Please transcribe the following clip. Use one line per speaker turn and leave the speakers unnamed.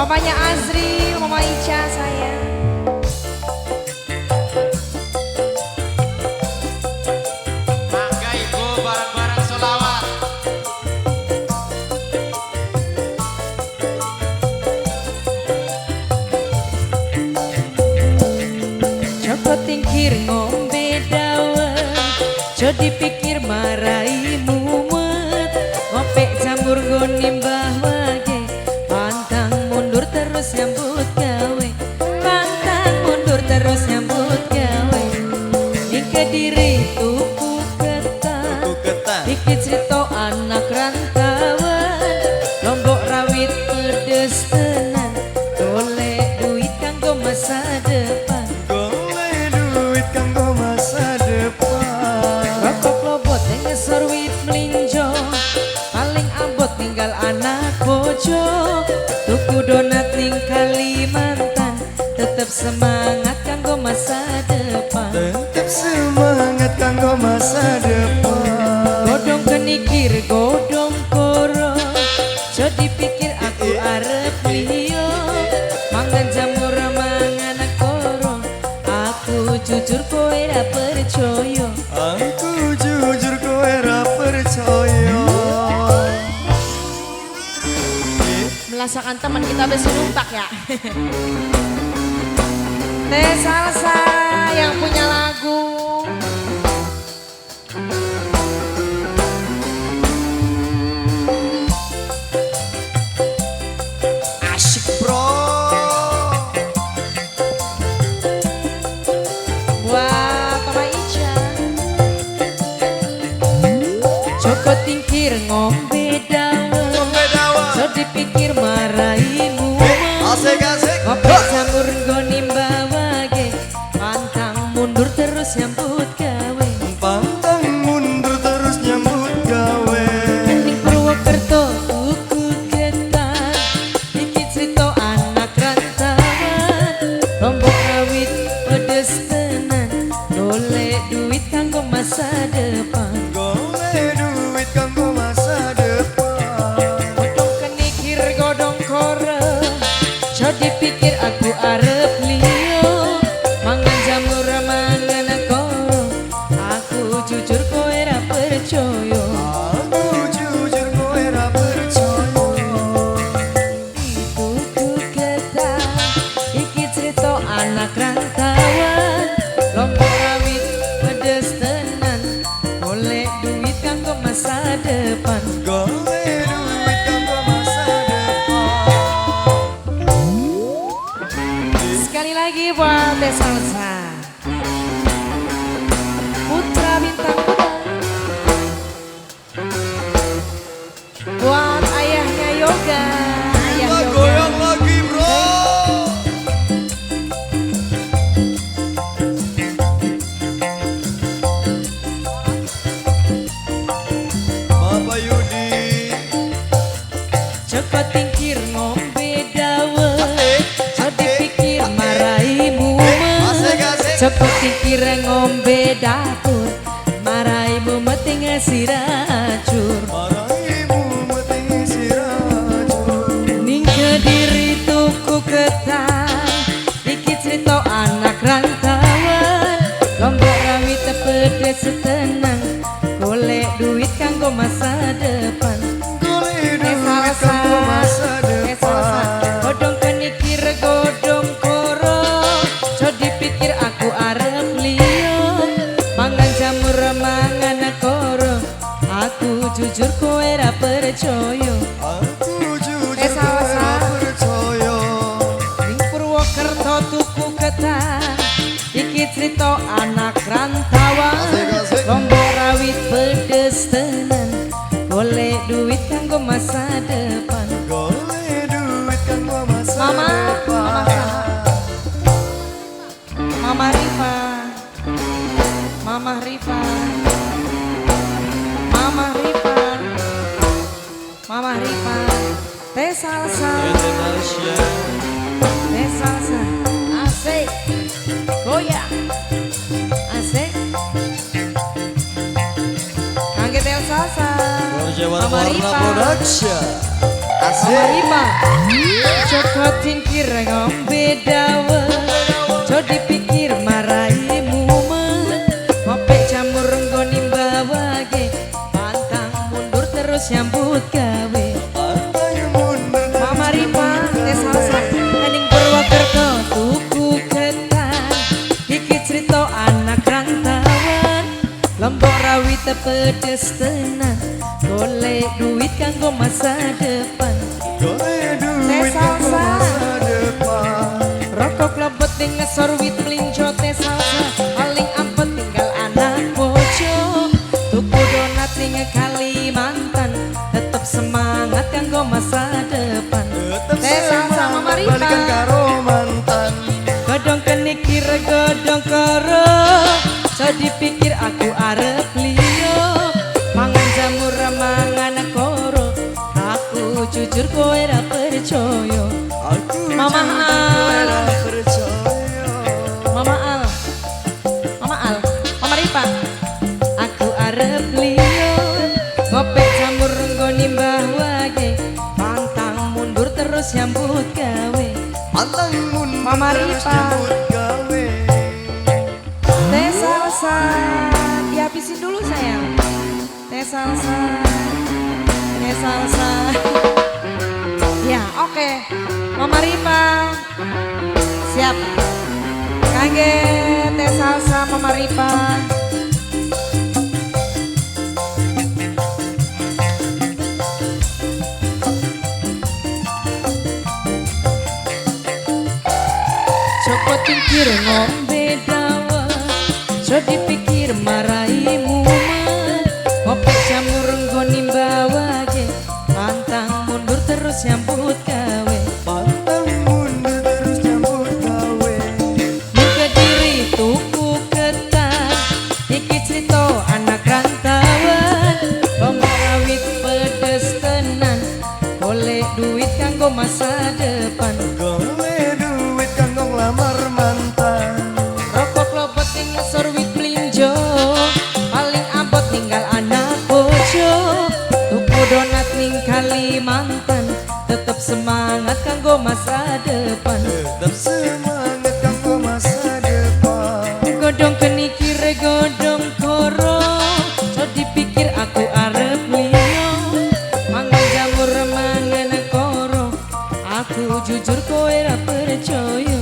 Papanya Azri, Mama Ica sayang.
Mangga ibu bareng-bareng solawat.
Joko tingkir ngombe dawet, jadi pikir marai mumet. Ngopek jamur nggone Mbah Wage, pantang mundur terus nyambut gawe. Pantang mundur terus nyambut gawe. Ning Kediri tuku ketan, iki cerita anak rantauan. Lombok rawit pedes tenan, golek duit kanggo masa depan.
Golek duit kanggo masa depan.
Rokok lobot ngesor wit melinjo, paling abot ninggal anak bojo. Tuku donat ning Kalimantan, tetep semangat kanggo masa depan.
Tetep semangat kanggo masa depan.
Godong kenikir, godong koro, jadi pikir aku arep liyo. Mangan jamur mangan koro, aku jujur kowe ra percaya.
Aku jujur kowe ra percaya.
Melasakan teman kita besok numpak ya.
Teh Salsa yang punya lagu.
Asyik bro.
Buat Mama Ica. Joko tingkir ngombe dawet,
Ngombe dawet.
so dipikir maraimu.
Asik asik.
Ngopi jamur nggone Mbah Wage, pantang mundur terus nyambut gawe.
Pantang mundur terus nyambut gawe.
Ning Purwokerto tuku ketan, iki cerita anak rantauan. Lombok rawit pedes tenan, golek duit kanggo masa depan.
Golek duit kanggo masa depan.
Godong kenikir godong kore, jadi pikir aku arep liyo. Mangan jamur mangan koro, aku jujur kowe ra percaya.
Aku jujur kowe ra percaya.
Tuku ketan, iki cerita anak rantauan. Lombok rawit pedes tenan, golek duit kanggo masa depan.
Golek duit kanggo masa depan.
Sekali lagi buat Teh Salsa, Putra Bintang Muda. Buat ayahnya Yoga, ayah
Kita
Yoga.
goyang lagi bro. Bapak Yudi.
Joko tingkir ngombe dawet, jadi pikir marai mumet.
Asik asik.
Joko tingkir ngombe dapur, marai mumet tinggal siracur.
Maraimu mati siracur.
Ning Kediri tuku ketan, iki cerita anak rantauan. Lombok rawit pedes tenang, golek duit kanggo masa depan.
Golek
Teh
duit
Salsa,
kanggo masa
Teh Salsa,
depan.
godong kenikir godong koro, jadi pikir aku arep liyo. Mangan jamur mangan koro, aku jujur kowe ra percaya.
Aku jujur
Teh
kowe ra
Salsa.
percaya.
Ning Purwokerto tuku ketan, iki cerita anak rantauan.
Asik, asik.
Lombok rawit pedes tenan, golek duit kanggo masa depan.
Golek duit kanggo masa
Mama,
depan.
Mama Rifa, Mama Rifa, Mama Rifa, Mama Rifa, Teh Salsa, Teh Salsa, asik, goyang, asik. Kangge Teh Salsa,
Kerja
Mama
warna
Rifa.
Production. Asik.
Mama Ripa. Joko tingkir ngombe dawet, jo dipikir marai mumet. Ngopek jamur nggone mbawake, pantang mundur terus nyambut gawe. Mama Ripa, teh salsa, ning Purwokerto tuku ketan. Iki cerita anak rantauan, Lombok rawit pedes tenan, golek duit kanggo masa depan.
Golek duit kanggo masa depan.
Rokok klebet ning ngesor wit mlinjo teh salsa, paling ampet tinggal anak bojo. Tuku donat ning Kalimantan, tetep semangat kanggo masa depan.
Tetep
Teh salsa Mama
semangat
Ripa.
balikan karo mantan.
Godong kenikir godong koro, so dipikir aku arep liyo. Mangan jamur mangan koro, aku jujur kowe ra percaya.
Aku
Mama
jujur kowe
Al.
ra percaya.
Mama Al, Mama Al, Mama Ripa. Aku arep liyo, ngopek jamur nggone Mbah Wage, pantang mundur terus nyambut gawe.
Pantang mundur
Mama
terus
Ripa.
nyambut gawe.
Teh salsa dihabisin dulu sayang. Teh salsa, teh salsa. Ya oke, Mama Ripa siap. Kangge teh salsa Mama Ripa.
Joko tingkir ngombe dawet, jo dipikir marai mumet. Ngopek jamur nggone mbawake, pantang mundur terus nyambut gawe.
Pantang mundur terus nyambut gawe.
Ning Kediri tuku ketan, iki cerita anak rantauan. Lombok rawit pedes tenan, golek duit kanggo masa depan.
Golek duit kanggo nglamar mantan.
Rokok klobot ning ngesor wit mlinjo, paling abot tinggal anak bojo. Tuku donat ning Kalimantan, tetep semangat kanggo masa depan.
Tetep semangat kanggo masa depan.
Godong kenikir godong koro, so dipikir aku arep liyo. Mangan jamur mangan koro, aku jujur kowe ra percaya.